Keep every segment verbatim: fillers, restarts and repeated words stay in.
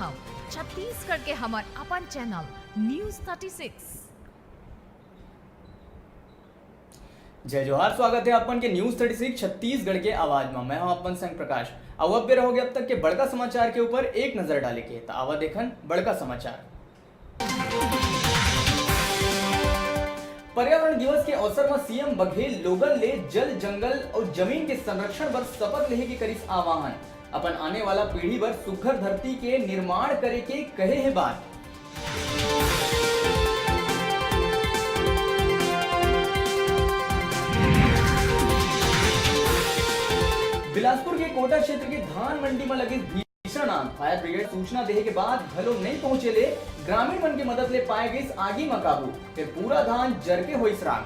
छत्तीसगढ़ के हमर अपन चैनल न्यूज़ थर्टी सिक्स। जय जोहार, स्वागत हे अपन के न्यूज़ थर्टी सिक्स छत्तीसगढ़ के आवाज म। मैं हूं अपन संग प्रकाश। अउ अब बेरा होगे अब तक के बड़का समाचार के ऊपर एक नजर डाले के, त आवा देखन बड़का समाचार। पर्यावरण दिवस के अवसर म सीएम बघेल लोगन ले जल, जंगल अउ जमीन के संरक्षण बर शपथ लेहे के करिस आह्वान। अपन आने वाला पीढ़ी बर सुघ्घर धरती के निर्माण करे के कहे हे बात। बिलासपुर के कोटा क्षेत्र के धान मंडी म लगिस भीषण आग। फायर ब्रिगेड सूचना देहे के बाद घलो नइ पहुंचे ले ग्रामीण मन के मदद ले पाए गइस आगी म काबू। फेर पूरा धान जर के होइस राख।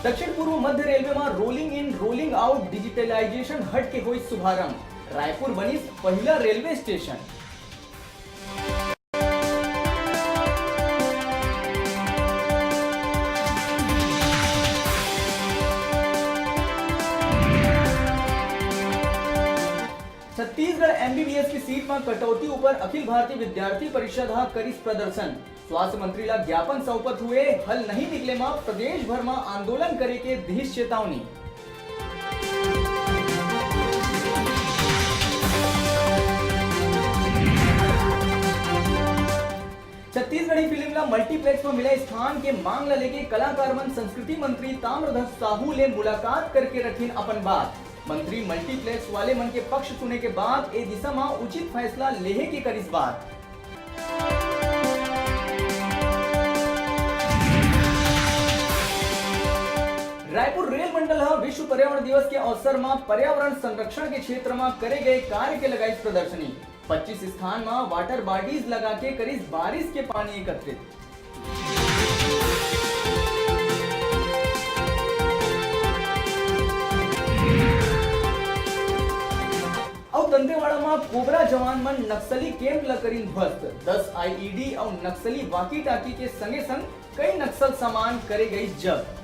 दक्षिण पूर्व मध्य रेलवे म rolling in, rolling out digitalization hub के होइस शुभारंभ। रायपुर बनिस पहिला रेलवे स्टेशन। छत्तीसगढ़ एमबीबीएस की सीट म कटौती ऊपर अखिल भारतीय विद्यार्थी परिषद ह करिस प्रदर्शन। स्वास्थ्य मंत्री ला ज्ञापन सौंपत हुए हल नहीं निकले म प्रदेश भर म आंदोलन करे के दिहिस चेतावनी। छत्तीसगढ़ी फिल्म ला मल्टीप्लेक्स म मिले स्थान के मांग ला लेके कलाकार मन संस्कृति मंत्री ताम्रध्वज साहू ले मुलाकात करके रखिन अपन बात। मंत्री मल्टीप्लेक्स वाले मन के पक्ष सुने के बाद ए दिशा म उचित फैसला लेहे के करिस बात। रायपुर रेल मंडल ह विश्व पर्यावरण दिवस के अवसर म पर्यावरण संरक्षण के क्षेत्र म करे गए कार्य के लगाइस प्रदर्शनी। पच्चीस स्थान म वाटर बॉडीज लगा के करिस बारिश के पानी एकत्रित। अउ दंतेवाड़ा म कोबरा जवान मन नक्सली कैंप ल करिन ध्वस्त। दस आईईडी अउ नक्सली वॉकी टाकी के संगे संग कई नक्सल सामान करे गइस जब्त।